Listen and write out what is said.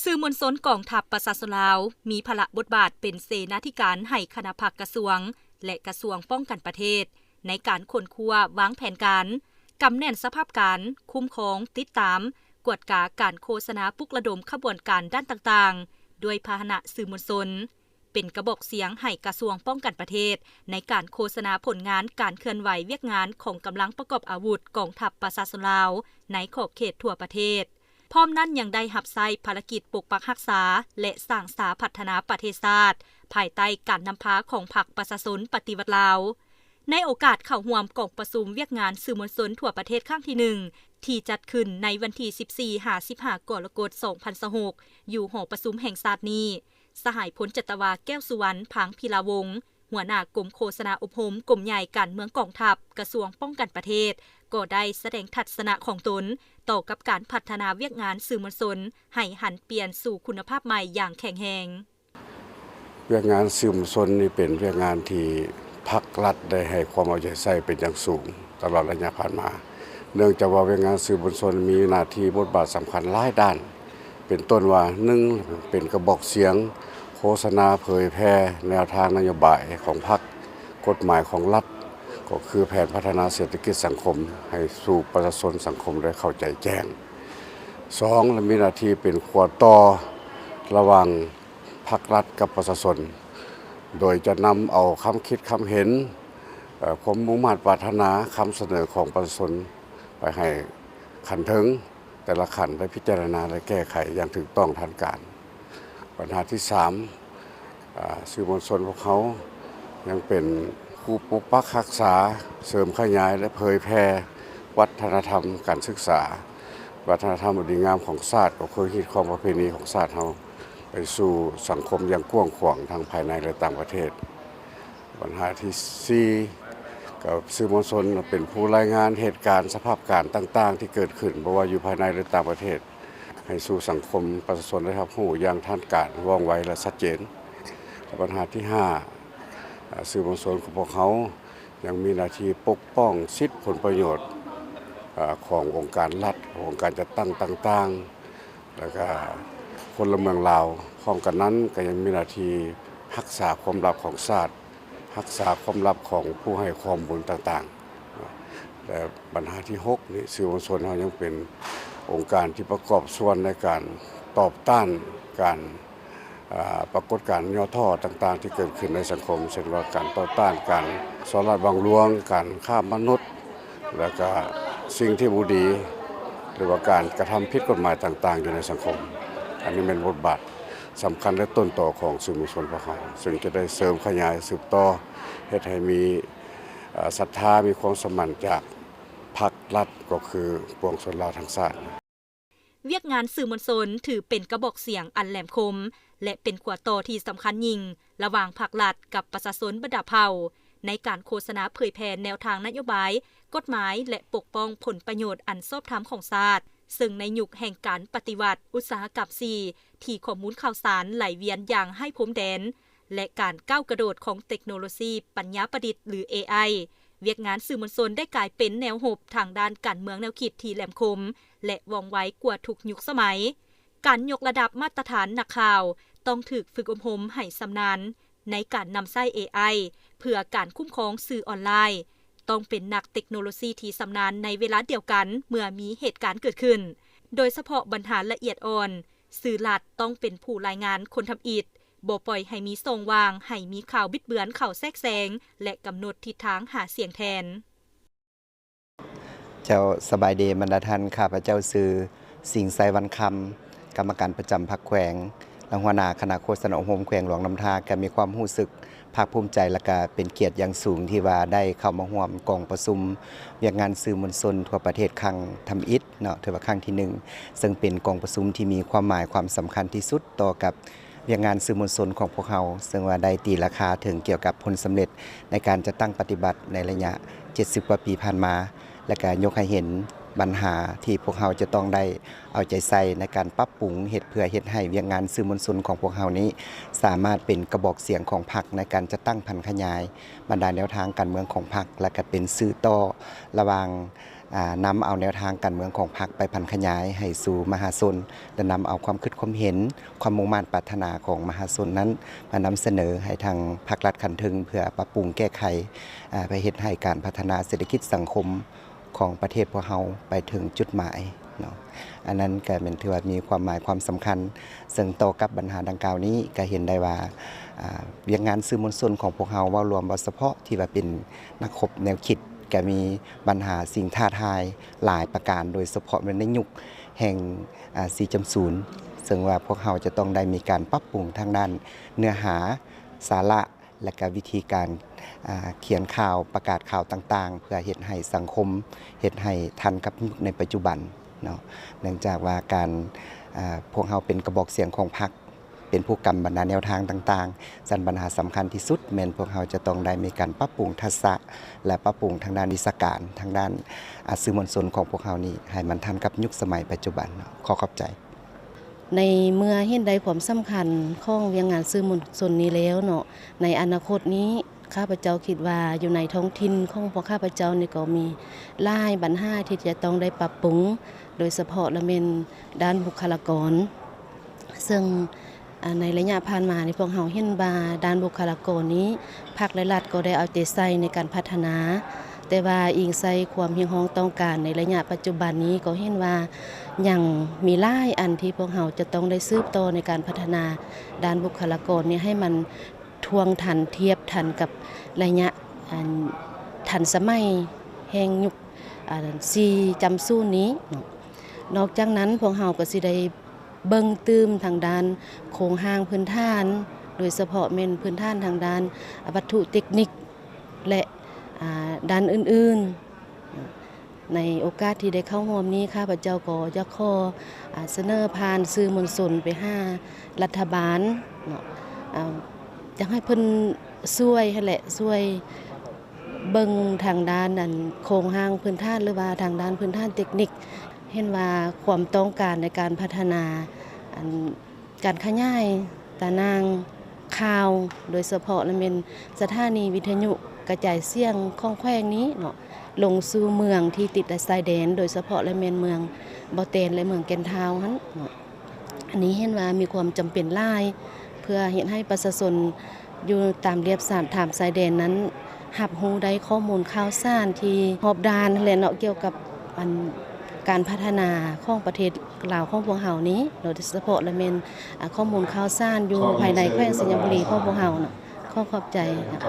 ສື່ມວນຊົນກອງທັບປະຊາຊົນລາວ ມີພາລະບົດບາດເປັນເສນາທິການໃຫ້ຄະນະພັກກະຊວງ ແລະ ກະຊວງປ້ອງກັນປະເທດ ໃນການຄົ້ນຄວ້າວາງແຜນການ, ກຳແໜ້ນສະພາບການ, ຄຸ້ມຄອງ, ຕິດຕາມ, ກວດກາການໂຄສະນາປຸກລະດົມຂະບວນການດ້ານຕ່າງໆ ດ້ວຍພາຫະນະສື່ມວນຊົນ, ເປັນກະບອກສຽງໃຫ້ກະຊວງປ້ອງກັນປະເທດ ໃນການໂຄສະນາຜົນງານການເຄື່ອນໄຫວວຽກງານຂອງກຳລັງປະກອບອາວຸດກອງທັບປະຊາຊົນລາວ ໃນຂອບເຂດທົ່ວປະເທດ. ພ້ອມນັ້ນຍັງໄດ້ຮັບໃຊ້ພາລະກິດປົກປັກຮັກສາ ແລະ ສ້າງສາພັດທະນາປະເທດຊາດ ພາຍໃຕ້ການນຳພາຂອງພັກປະຊາຊົນປະຕິວັດລາວ. ໃນໂອກາດເຂົ້າຮ່ວມກອງປະຊຸມວຽກງານສື່ມວນຊົນທົ່ວປະເທດຄັ້ງທີໜຶ່ງ ທີ່ຈັດຂຶ້ນໃນວັນທີສິບສີ່ຫາສິບຫ້າກໍລະກົດ ສອງພັນຊາວຫົກ ຢູ່ຫໍປະຊຸມແຫ່ງຊາດນີ້, ສະຫາຍພົນຈັດຕະວາ ແກ້ວສຸວັນ ພາງພິລາວົງ ຫົວໜ້າກົມໂຄສະນາອົບຮົມ ກົມໃຫຍ່ການເມືອງກອງທັບ ກະຊວງປ້ອງກັນປະເທດ ກໍໄດ້ສະແດງທັດສະນະຂອງຕົນຕໍ່ກັບການພັດທະນາວຽກງານສື່ມວນຊົນໃຫ້ຫັນປ່ຽນສູ່ຄຸນນະພາບໃໝ່ຢ່າງແຂງແຮງ. ວຽກງານສື່ມວນຊົນນີ້ເປັນວຽກງານທີ່ພັກລັດໄດ້ໃຫ້ຄວາມເອົາໃຈໃສ່ເປັນຢ່າງສູງຕະຫຼອດໄລຍະຜ່ານມາ, ເນື່ອງຈາກວ່າວຽກງານສື່ມວນຊົນມີໜ້າທີ່ບົດບາດສຳຄັນຫຼາຍດ້ານ. ເປັນຕົ້ນວ່າ ໜຶ່ງ ເປັນກະບອກສຽງໂຄສະນາເຜີຍແຜ່ແນວທາງນະໂຍບາຍຂອງພັກ, ກົດໝາຍຂອງລັດ, ກໍຄືແຜນພັດທະນາເສດຖະກິດສັງຄົມ ໃຫ້ສູ່ປະຊາຊົນສັງຄົມໄດ້ເຂົ້າໃຈແຈ້ງ. ສອງ ແລະ ມີໜ້າທີ່ເປັນຂົວຕໍ່ລະຫວ່າງພັກລັດກັບປະຊາຊົນ, ໂດຍຈະນຳເອົາຄຳຄິດຄຳເຫັນ, ເອີ ຄວາມມຸ່ງມາດປາດຖະໜາ, ຄຳສະເໜີຂອງປະຊາຊົນໄປໃຫ້ຂັ້ນເທິງ ແຕ່ລະຂັ້ນໄດ້ພິຈາລະນາ ແລະ ແກ້ໄຂຢ່າງຖືກຕ້ອງທັນການ. ບັນຫາທີສາມ ອາ ສື່ມວນຊົນພວກເຮົາຍັງເປັນຜູ້ປົກປັກຮັກສາ, ເສີມຂະຫຍາຍ ແລະ ເຜີຍແຜ່ວັດທະນະທຳການສຶກສາ, ວັດທະນະທຳອັນດີງາມຂອງຊາດ, ກໍຄືຮີດຄອງປະເພນີຂອງຊາດເຮົາໄປສູ່ສັງຄົມຢ່າງກວ້າງຂວາງ ທັງພາຍໃນ ແລະ ຕ່າງປະເທດ. ບັນຫາທີສີ່ ກໍສື່ມວນຊົນເປັນຜູ້ລາຍງານເຫດການສະພາບການຕ່າງໆທີ່ເກີດຂຶ້ນ ບໍ່ວ່າຢູ່ພາຍໃນ ຫຼື ຕ່າງປະເທດ ໃຫ້ສູ່ສັງຄົມປະຊາຊົນໄດ້ຮັບຮູ້ຢ່າງທັນການ, ວ່ອງໄວ ແລະ ຊັດເຈນ. ບັນຫາທີຫ້າ ອາ ສື່ມວນຊົນຂອງພວກເຮົາຍັງມີໜ້າທີ່ປົກປ້ອງສິດຜົນປະໂຫຍດ ອາ ຂອງອົງການລັດ, ຂອງອົງການຈັດຕັ້ງຕ່າງໆ ແລ້ວກະພົນລະເມືອງລາວ. ພ້ອມກັນນັ້ນກໍຍັງມີໜ້າທີ່ຮັກສາຄວາມລັບຂອງຊາດ, ຮັກສາຄວາມລັບຂອງຜູ້ໃຫ້ຂໍ້ມູນຕ່າງໆ. ແລະ ບັນຫາທີຫົກນີ້ ສື່ມວນຊົນເຮົາຍັງເປັນອົງການທີ່ປະກອບສ່ວນໃນການຕອບຕ້ານການ ອາ ປາກົດການຫຍໍ້ທໍ້ຕ່າງໆທີ່ເກີດຂຶ້ນໃນສັງຄົມ, ເຊັ່ນວ່າການຕໍ່ຕ້ານການສໍ້ລາດບັງຫຼວງ, ການຄ້າມະນຸດ, ແລ້ວກະສິ່ງທີ່ບໍ່ດີ ຫຼືວ່າການກະທຳຜິດກົດໝາຍຕ່າງໆຢູ່ໃນສັງຄົມ. ອັນນີ້ແມ່ນບົດບາດສຳຄັນ ແລະ ຕົ້ນຕໍຂອງສື່ມວນຊົນພວກເຮົາ, ເຊິ່ງຈະໄດ້ເສີມຂະຫຍາຍສືບຕໍ່ ເຮັດໃຫ້ມີ ເອີ ສັດທາ, ມີຄວາມສະໝັ້ນຈາກພັກລັດ, ກໍຄືປວງຊົນລາວທັງຊາດ. ວຽກງານສື່ມວນຊົນຖືເປັນກະບອກສຽງອັນແຫຼມຄົມ ແລະ ເປັນຂົວຕໍ່ທີ່ສຳຄັນຍິ່ງລະຫວ່າງພັກລັດກັບປະຊາຊົນບັນດາເຜົ່າ ໃນການໂຄສະນາເຜີຍແຜ່ແນວທາງນະໂຍບາຍ, ກົດໝາຍ ແລະ ປົກປ້ອງຜົນປະໂຫຍດອັນຊອບທຳຂອງຊາດ, ເຊິ່ງໃນຍຸກແຫ່ງການປະຕິວັດອຸດສາຫະກຳສີ່ ທີ່ຂໍ້ມູນຂ່າວສານໄຫຼວຽນຢ່າງໄຮ້ພົມແດນ ແລະ ການກ້າວກະໂດດຂອງເຕັກໂນໂລຊີປັນຍາປະດິດ ຫຼື ເອໄອ, ວຽກງານສື່ມວນຊົນໄດ້ກາຍເປັນແນວຮົບທາງດ້ານການເມືອງແນວຄິດທີ່ແຫຼມຄົມ ແລະ ວ່ອງໄວກວ່າທຸກຍຸກສະໄໝ. ການຍົກລະດັບມາດຕະຖານນັກຂ່າວຕ້ອງຖືກຝຶກອົບຮົມໃຫ້ຊຳນານໃນການນຳໃຊ້ເອໄອ ເພື່ອການຄຸ້ມຄອງສື່ອອນລາຍ, ຕ້ອງເປັນນັກເຕັກໂນໂລຊີທີ່ຊຳນານໃນເວລາດຽວກັນເມື່ອມີເຫດການເກີດຂຶ້ນ, ໂດຍສະເພາະບັນຫາລະອຽດອ່ອນ, ສື່ລັດຕ້ອງເປັນຜູ້ລາຍງານຄົນທຳອິດ, ບໍ່ປ່ອຍໃຫ້ມີຊ່ອງວ່າງໃຫ້ມີຂ່າວບິດເບືອນເຂົ້າແຊກແຊງ ແລະ ກຳນົດທິດທາງຫາສຽງແທນ. ເຈົ້າ ສະບາຍດີບັນດາທ່ານ, ຂ້າພະເຈົ້າຊື່ ສິງໄຊວັນຄຳ, ກຳມະການປະຈຳພັກແຂວງ ແລະ ຫົວໜ້າຄະນະໂຄສະນາອົບຮົມແຂວງຫຼວງນ້ຳທາ, ກໍມີຄວາມຮູ້ສຶກພາກພູມໃຈ ແລະ ກະເປັນກຽດຢ່າງສູງທີ່ວ່າໄດ້ເຂົ້າມາຮ່ວມກອງປະຊຸມວຽກງານສື່ມວນຊົນທົ່ວປະເທດຄັ້ງທຳອິດເນາະ, ຖືວ່າຄັ້ງທີໜຶ່ງ, ເຊິ່ງເປັນກອງປະຊຸມທີ່ມີຄວາມໝາຍຄວາມສຳຄັນທີ່ສຸດຕໍ່ກັບ ວຽກງານສື່ມວນຊົນຂອງພວກເຮົາ, ເຊິ່ງວ່າໄດ້ຕີລາຄາເຖິງກ່ຽວກັບຜົນສຳເລັດໃນການຈັດຕັ້ງປະຕິບັດໃນໄລຍະເຈັດສິບກວ່າປີຜ່ານມາ, ແລະ ກະຍົກໃຫ້ເຫັນບັນຫາທີ່ພວກເຮົາຈະຕ້ອງໄດ້ເອົາໃຈໃສ່ໃນການປັບປຸງເຮັດ ເພື່ອເຮັດໃຫ້ວຽກງານສື່ມວນຊົນຂອງພວກເຮົານີ້ ສາມາດເປັນກະບອກສຽງຂອງພັກໃນການຈັດຕັ້ງຜັນຂະຫຍາຍບັນດາແນວທາງການເມືອງຂອງພັກ, ແລະ ກະເປັນສື່ຕໍ່ລະຫວ່າງ ນຳເອົາແນວທາງການເມືອງຂອງພັກໄປຜັນຂະຫຍາຍໃຫ້ສູ່ມະຫາຊົນ ແລະ ນຳເອົາຄວາມຄິດຄວາມເຫັນ, ຄວາມມຸ່ງມາດປາດຖະໜາຂອງມະຫາຊົນນັ້ນ ມານຳສະເໜີໃຫ້ທາງພັກລັດຂັ້ນເທິງ ເພື່ອປັບປຸງແກ້ໄຂ ເພື່ອເຮັດໃຫ້ການພັດທະນາເສດຖະກິດສັງຄົມຂອງປະເທດພວກເຮົາໄປເຖິງຈຸດໝາຍເນາະ. ອັນນັ້ນກໍແມ່ນຖືວ່າມີຄວາມໝາຍຄວາມສຳຄັນ, ເຊິ່ງຕໍ່ກັບບັນຫາດັ່ງກ່າວນີ້ ກໍເຫັນໄດ້ວ່າ ອາ ວຽກງານສື່ມວນຊົນຂອງພວກເຮົາ ເວົ້າລວມ ເວົ້າສະເພາະທີ່ວ່າເປັນນັກຮົບແນວຄິດ ກໍມີບັນຫາສິ່ງທ້າທາຍຫຼາຍປະການ, ໂດຍສະເພາະແມ່ນໃນຍຸກແຫ່ງ ອາ ສີ່ຈຸດສູນ ເຊິ່ງວ່າພວກເຮົາຈະຕ້ອງໄດ້ມີການປັບປຸງທາງດ້ານເນື້ອຫາ, ສາລະ ແລະ ກະວິທີການ ອາ ຂຽນຂ່າວ, ປະກາດຂ່າວຕ່າງໆ ເພື່ອເຮັດໃຫ້ສັງຄົມ ເຮັດໃຫ້ທັນກັບຍຸກໃນປັດຈຸບັນເນາະ. ເນື່ອງຈາກວ່າການ ອາ ພວກເຮົາເປັນກະບອກສຽງຂອງພັກ, ເປັນຜູ້ກຳບັນດາແນວທາງຕ່າງໆ, ສະນັ້ນບັນຫາສຳຄັນທີ່ສຸດແມ່ນພວກເຮົາຈະຕ້ອງໄດ້ມີການປັບປຸງທັກສະ ແລະ ປັບປຸງທາງດ້ານວິຊາການ, ທາງດ້ານ ອາ ສື່ມວນຊົນຂອງພວກເຮົານີ້ ໃຫ້ມັນທັນກັບຍຸກສະໄໝປັດຈຸບັນເນາະ. ຂໍຂອບໃຈ. ໃນເມື່ອເຫັນໄດ້ຄວາມສຳຄັນຂອງວຽກງານສື່ມວນຊົນນີ້ແລ້ວເນາະ, ໃນອະນາຄົດນີ້ ຂ້າພະເຈົ້າຄິດວ່າຢູ່ໃນທ້ອງຖິ່ນຂອງພວກຂ້າພະເຈົ້ານີ້ກໍມີຫຼາຍບັນຫາທີ່ຈະຕ້ອງໄດ້ປັບປຸງ, ໂດຍສະເພາະລະແມ່ນດ້ານບຸກຄະລາກອນ. ເຊິ່ງ ອາ ໃນໄລຍະຜ່ານມານີ້ ພວກເຮົາເຫັນວ່າດ້ານບຸກຄະລາກອນນີ້ ພັກ ແລະ ລັດກໍໄດ້ເອົາໃຈໃສ່ໃນການພັດທະນາ, ແຕ່ວ່າອີງໃສ່ຄວາມຮຽກຮ້ອງຕ້ອງການໃນໄລຍະປັດຈຸບັນນີ້ ກໍເຫັນວ່າຍັງມີຫຼາຍອັນທີ່ພວກເຮົາຈະຕ້ອງໄດ້ສືບຕໍ່ໃນການພັດທະນາດ້ານບຸກຄະລາກອນນີ້ ໃຫ້ມັນ ທ່ວງທັນ ທຽບທັນກັບໄລຍະອັນທັນສະໄໝແຫ່ງຍຸກ ອັນສີ່ຈຸດສູນນີ້ເນາະ. ນອກຈາກນັ້ນ ພວກເຮົາກໍຊິໄດ້ເບິ່ງຕື່ມທາງດ້ານໂຄງຮ່າງພື້ນຖານ, ໂດຍສະເພາະແມ່ນພື້ນຖານທາງດ້ານວັດຖຸເຕັກນິກ ແລະ ອາ ດ້ານອື່ນໆ. ໃນໂອກາດທີ່ໄດ້ເຂົ້າຮ່ວມນີ້ ຂ້າພະເຈົ້າກໍຢາກຂໍ ອາ ສະເໜີຜ່ານສື່ມວນຊົນໄປຫາລັດຖະບານເນາະ, ອາ ຢາກໃຫ້ເພິ່ນຊ່ວຍຫັ້ນແຫຼະ, ຊ່ວຍເບິ່ງທາງດ້ານອັນໂຄງຮ່າງພື້ນຖານ ຫຼືວ່າທາງດ້ານພື້ນຖານເຕັກນິກ. ເຫັນວ່າຄວາມຕ້ອງການໃນການພັດທະນາອັນ ການຂະຫຍາຍຕາໜ່າງຂ່າວ, ໂດຍສະເພາະລະແມ່ນສະຖານີວິທະຍຸກະຈາຍສຽງຂອງແຂວງນີ້ເນາະ ລົງສູ່ເມືອງທີ່ຕິດຊາຍແດນ, ໂດຍສະເພາະລະແມ່ນເມືອງບໍ່ແຕນ ແລະ ເມືອງແກ່ນທ້າວຫັ້ນເນາະ. ອັນນີ້ເຫັນວ່າມີຄວາມຈຳເປັນຫຼາຍ ເພື່ອເຮັດໃຫ້ປະຊາຊົນຢູ່ຕາມລຽບສາມ ຕາມຊາຍແດນນັ້ນ ຮັບຮູ້ໄດ້ຂໍ້ມູນຂ່າວສານທີ່ຮອບດ້ານແຫຼະເນາະ ກ່ຽວກັບອັນການພັດທະນາຂອງປະເທດລາວຂອງພວກເຮົານີ້, ໂດຍສະເພາະລະແມ່ນ ອາ ຂໍ້ມູນຂ່າວສານຢູ່ພາຍໃນແຂວງໄຊຍະບູລີຂອງພວກເຮົາເນາະ. ຂໍຂອບໃຈເນາະ.